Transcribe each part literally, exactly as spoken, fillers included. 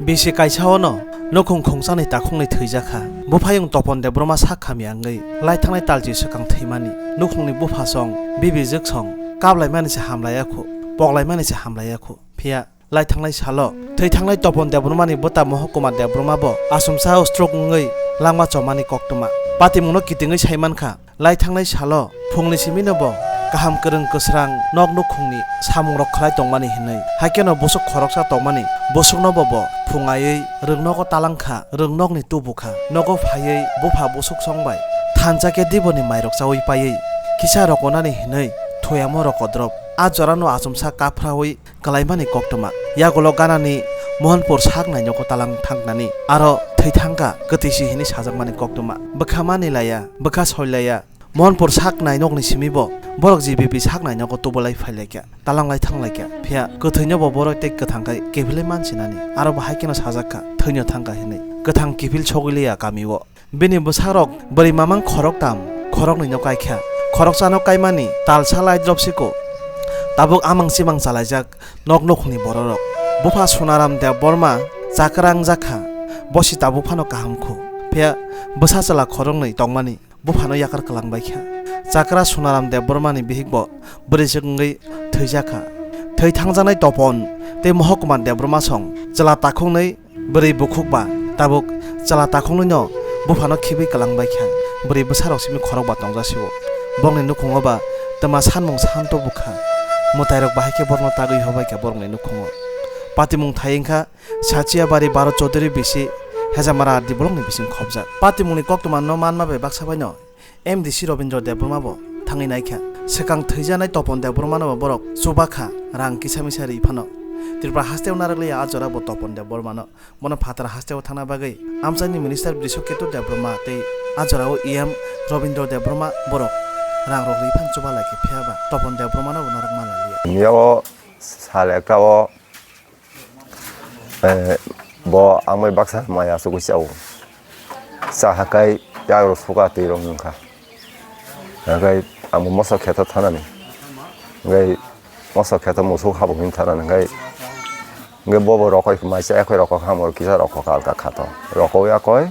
Bisi kaisa ono nukhung khungchani takhukni thwijak kha. Buphayung Topon Debbarma sak hamya wngwi lai thangnai talchi swkang thwimani. Nukhungni bupha song, bibi jwk song, kaplaimani se hamlaiya khu, poklaimani se hamlaiya khu. Phiya lai thangnai salo thwi thangnai Topon Debbarmani bwta Mohokuma Debbarma bo achomsa stroke wngwi langma chomani koktwma. Patimungno kitingwi sai mankha. Lai thangnai salo phungni simino bo kaham kwrwng kwsrang nok nukhungni samungrok khlai tongmani hinwi. Haikheno bwswk khoroksa tongmani bwswkno bo bo phung aiwi rwngnogo talang kha, rwngnokni tubu kha. Nogo phaiwi bupha bwswk song bai thansa khe diboni mairok chaui paiwi kisa rokonani hinwi thuyamo rokodrop. A jorano achomsa kaphraui kwlaimani koktwma. Yagulo ganani Mohanpur sak nainogo talang thangnani aro thwi thangkha kwtwisi hinwi sajakmani koktwma. Bwkha manwi laiya, bwkha soi laiya. Mohanpur sak nainokni simi bo borok G B P sak nainogo tubolai phailaikha, talanglai thanglaikha. Phiya kwthwino bo borok tei kwthang khai kiphilwi mansinani. Aro bo hai kheno sajakha, thwino thangkha hinwi. Kwthang kiphil sogwi liya kamio. Bini bwsarok bwrwi mamang khoroktam, khoroknwino kaikha. Khoroksano kaimani talsa lai drop siko. Tabuk amang chimang chalaijak nok nukhungni bororok. Bupha Sonaram Debbarma chakra wngjakha. Bosi tabuk phano kaham khu. Phiya bwsa chwla khoroknwi tongmani buphano yakar kwlangbaikha. Chakra Sonaram Debbarmani bihikbo bwrwi swk wngwi thwijakha. Thwi thangjaknai Topon tei Mohokuma Debbarma song chwla takhuknwi bwrwi bukhuk ba tabuk chwla takhuknwino buphano khibwi kwlangbaikha. Bwrwi bwsarok simi khorok ba tongjasio. Bongni nukhungo ba twma sanmung santo bukha. Mwtairok bahai khe borokno tagwi hobaikha borokni nukhungo. Patimung thai wngkha Sachiabari Bharat Chaudhury bisi Hejamara Adi bolongni bising khopjak. Patimungni koktwma no manma bai baksa baino M D C Robindra Debbarma bo thangwi naikha. Swkang thwijaknai Topon Debbarma no bo borok chubakha rang kisa misa ri phano. Tripura hasteo narwkliya a jora bo Topon Debbarma no. Bono phatar hasteo thangna bagwi amchaini minister Brishoketu Debbarma tei a jorao E M Robindra Debbarma borok rang rok ri phano chuba lai khe phiya ba Topon Debbarma no bo narwk ma lai liya. Miyao sal ekta o Eh, bo ang bai baksa maya asugwi chao. Cha hakai yagrok suka twi rok nungkha. Hakai ang bo moso kheto thanani. Hakai moso kheto musuk habung hin thanani. Hakai, hakai bobo rokoi mai cha yakoi rokok hamor kisa rokok alka khato. Rokoi yakoi.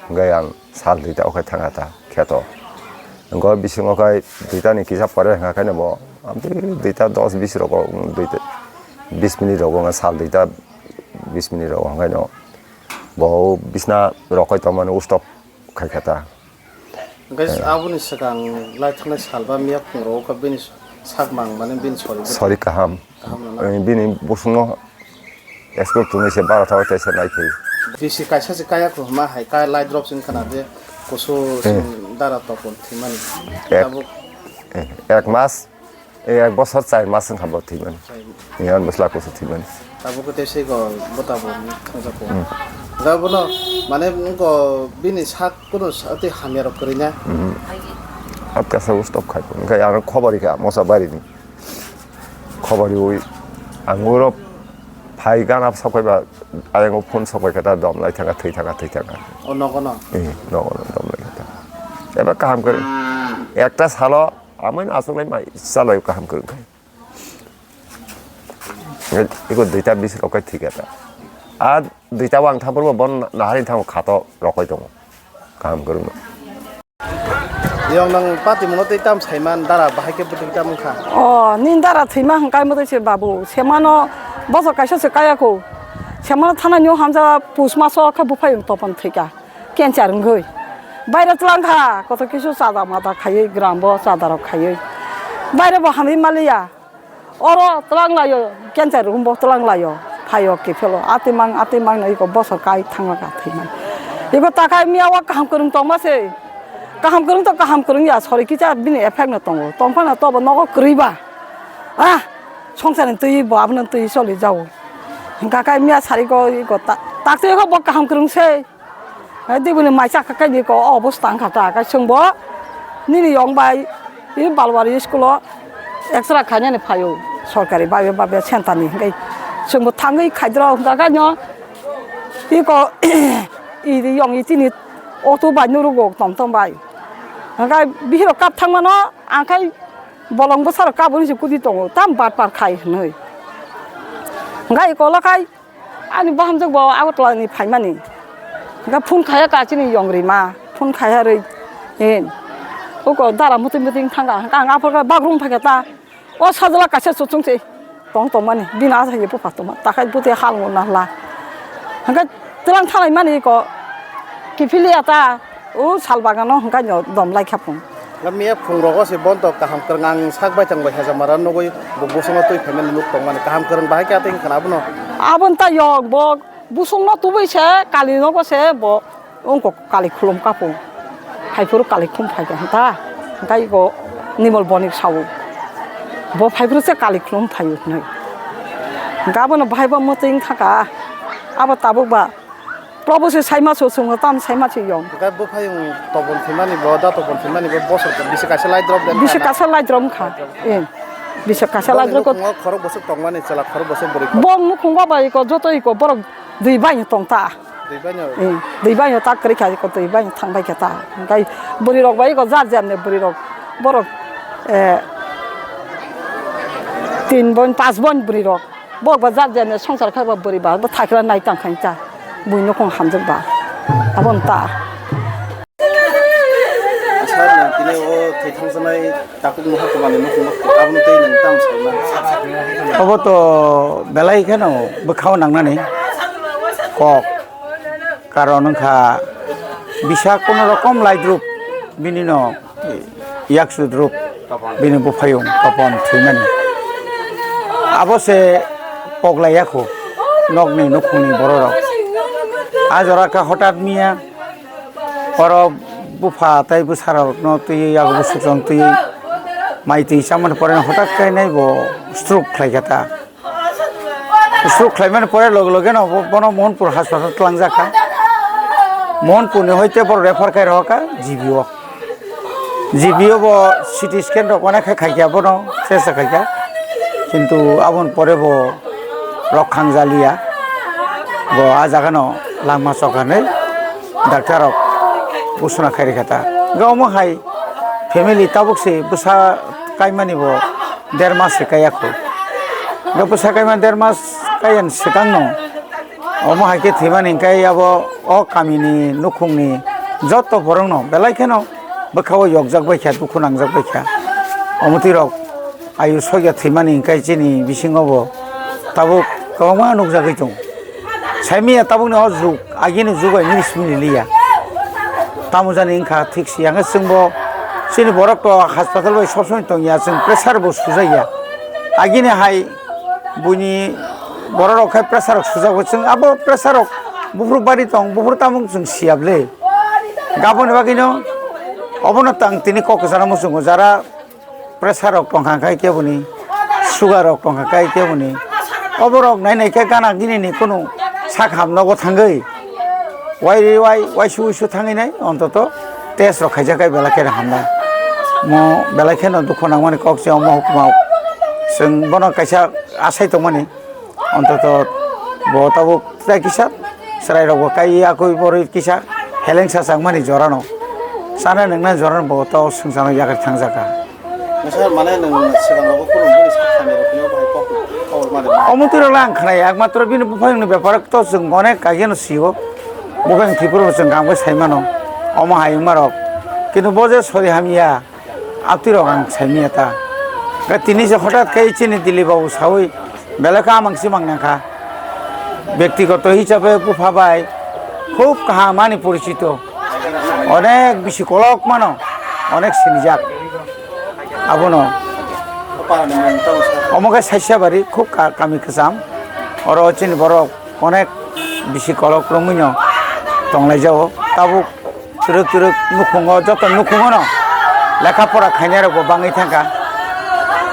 Hingke ang sal duita o khe thangkha ta kheto. Hingke bisingo khe duita ni kisa pore hingka khe bo amtwi duita dos bis rogo, duita bis minute rogo wngkha sal duita bis minute rogo hingkhe no bo bisna rokoi tongmani stop khai kha ta. Hingke aboni swkang lai thangnai sal ba miya phung rogo khe bini sak mang mani bini sori bwtwi. Sori kaham. Kaham rwna. Eh, bini busungno expert tongwi se baro thago tei se nai phai. Bisi kaisa se kaya kho hwnma hai ka light rok sing khana je kusu Eh. sing dara topon thwimani. Ek, Tabuk eh, ek mas, eh, ek bosor char mas wngkha bo thwimani. Char. Eh, ani bwsla kusu thwimani. Tabuk tei se go bota bo thangja ko. Hmm. Da bono mane ko bini sak kuno sa tei hamya rok kwrwi na. Hmm. Atka sa stop khai. Hingke ang khobor rikha mosa bari ni. Khobor riui ang oro phai gana sok pai ba, ayang o phone sok pai khe ta dom lai thangkha, thwi thangkha, thwi thangkha. O nogo no? Eh, nogo no dom lai khe ta. Eba kaham kwrwng. Ekta salo amai no aswk lai mai chalai kaham kwrwng khe. Eko duita bis rok kai thwi khe ta. A duita wang thang phuru bo bon nahari thang khato rokoi tongo. Kaham kwrwng no. Yong nang pati mungno tei tam saiman dara bahai khe bwtwi tam wngkha. O, nini dara thwima hwnkhe motwi se babu. Semano bosor kaisa se kaya kho. Semano thana nyo hamja pus maso khe buphai wng topon thwika. Cancer wngwi. Baire twlang kha, koto kisu chada mada khaiwi, gram bo chada rok khaiwi. Baire bo hamwi maliya. Oro twlang laio, cancer room bo twlang laio, phaio kiphilo, atimang, atimang no iko bosor kai thangma ka thwimani. Iko takhai miya o kaham kwrwng tongma se, kaham kwrwng to kaham kwrwng ya, sori kicha bini effect no tongo, tongphano tobo nogo kwrwi ba, ah, songsar ni twi bo abono twi choli jao. Hwnkha khe miya sari ko, iko ta-, tak twi kho bo kaham kwrwng se. Hai dibini mai chakha khe iko o obostha wngkha ta, khe chwng bo nini yong bai i Balwari school o extra khainani phaio, sorkari babe babe center ni, hwnkhe chwng bo thangwi khaidro hwnkha khe no iko i yong i tini auto bai nurugo tom tom bai. Hwnkhe bihiro kap thangmano ang khai bolong bwsarok kaboni se kudi tongo, tam bar par khai hwnwi. Hwnkhe iko lo khai ani bahamjwk bo Agartala ni phaimani. Hwnkhe phone khaiya ka chini yong rima, phone khaiya rwi, eh, uko dara muti muti thangka, hwnkhe ang aphuru khe bagrung phaikha ta, o sajla kaisa chuchung se tong tongmani, bini asa ye bupha tongma, takhai buti halngo nahla. Hwnkhe twlang thalaimani iko kiphilya ta, o sal bagano hwnkhe no dom lai kha phung. Miya phung rogo se bonto kaham kwrwng ang sak bai tong bai heja mara nugui bo busuma twi phaimani nuk tongmani kaham kwrwng bahai khe atwi khna abono. Aboni ta yok bo busungno tubui se kali nogo se bo wngkok kali khulum kaphung. Phaiphuru kali khum phai kha ta. Hwnkhe iko Nimol Bonik sao. Bo phaiphuru se kali khulum phaio hwnwi. Hwnkhe abono bahai bo mwtwi wng thangkha. Abo tabuk ba Probo se saima so chwngno tam saima se yong. Hwnkhe bwphayung topon thwimani bo, da topon thwimani bo bosor bisi kaisa lai drop den Bisi kana. Kaisa lai drop wngkha. Eh. Bisi kaisa lai drop ko. Nukhungo khorok bosok tongmani chwla khorok bosok bwrwi kok. Bong nukhung ba bai ko joto iko borok dui bai tong ta. Dui bai no. Eh. Dui bai tak kwrwi kha ko dui bai thang bai kha ta. Hwnkhe bwrwi rok bai ko jar jar ne bwrwi rok borok eh tin bon pas bon bwrwi rok. Bo ba jar jani songsar khai ba bwrwi ba, bo thakla nai tang khai ta. Bui nukhung hamjak ba. Abon ta. Asar nang tini o thwi thangsanai takuk nuha kumani nukhung bakti. Aboni tei nang tam saima. Obo to belai kheno bwkhao nangnani kok. Karon wngkha bisa kono rokom laidrup bini no. Yak sudruk bini buphayung topon thwimani. Abo se poglai yakho nokni nukhungni bororok. A jora kha hotat miya oro bupha tei bwsarokno twiwi yago bwswk twiwi mai twi chamani pore hotat khe nai bo stroke khlai kha ta. Stroke khlaimani pore loge loge no bo-, bono Mohanpur hospital tlangjak kha. Mohanpur ni hoite borok refer khai rw kha G B o. G B o bo C T scan rok onek khe khai kha bono chesta khai kha. Kintu aboni pore bo rok khang jaliya. Bo a jaga no langma chok hinwi doctor rok gusuna khai rikha ta. Ga omo hai family tabuk se bwsa kaimani bo der mas se kaiya khu. Ga bwsa kaima der mas kaiya ni swkang no omo hai khe thwimani hwnkhe abo o kami ni nukhung ni joto borok no belai kheno bwkha o yokjak bai kha, dukhu nangjak bai kha. Omo twi rok ayu sokya thwimani hwnkhe chini bisingo bo tabuk kwbangma nukjagwi tongo. Saimanya tabukni o jug, agini jug bai mili simi liya. Tamo jani wngkha thik si, ang chwngbo chini borok to hospital bai sob somoi tongya, chwng pressure bo sujakya. Agini hai buini borok rok khai pressure rok sujak bo, chwng abo pressure rok buphuru bari tong, buphuru tamo chwng siya bwle. Gaboni bagwino obono tang tini kok kwchangma muchungo jara pressure rok tongkha khai keboni, sugar rok tongkha khai keboni. Oborok nai nai khe gana gini ni kunu sak ham nogo thangwi. Wai ri wai, waisu wuisu thangwi nai, ontoto test rok khaijak khai belai kheno hamnai. Mo belai kheno dukhu nangmani kok se omo hukma. Chwng bono kaisa asai tongmani. Ontoto bo tabuk tei kisa chwrairokbo kai yakui borwi kisa helengsa changmani jorano, chana nwngnani jorano bo tabuk swngcharno yakarwi thangjak kha. Noksa mane nwng swkangrogo khulumjani sak khainai rokni obo hai kok khobor mani. Omo twirokle ang khnai, ekmatro bini buphayungni beparo to chwng onek kageno sio. Buphayung Tripura bo chwng kangbai saimano. Omo hai wngmarok. Kintu bo je sori hamya. Abtwi rok ang saimanya ta. Khe tini se hotat khe chini Dilip babu sawi belai khe amang simang nangkha. Bektigoto hisabe bupha bai khub kaham ani porichito. Onek bisi kolok mano, onek sinijak. Abono omo khe Saisabari khub ka-, kami kwcham. Oro chini borok onek bisi kolok romwino tonglaijao. Tabuk twrwk twrwk nukhungo, joto nukhungono lekha pora khainai rokbo bangwi thangkha.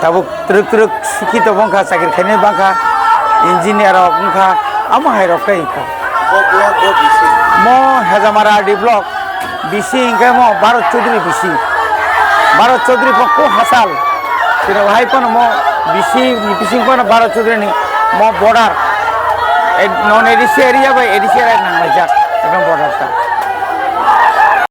Tabuk twrwk twrwk sikhito bongkha, chakri khainai bangkha. engineer rok wngkha, amo hai rok tei wngkha. Bo block bo bisi. Mo Hejamara R D block bisi hwnkhe mo Bharat Chaudhary bisi. Bharat Chaudhary bo ko hachal. Chini hai phano mo bisi ni bising phano Bharat Chaudhary ni mo border. Eh, non A D C area bai A D C area nanglaijak ekdom border ta.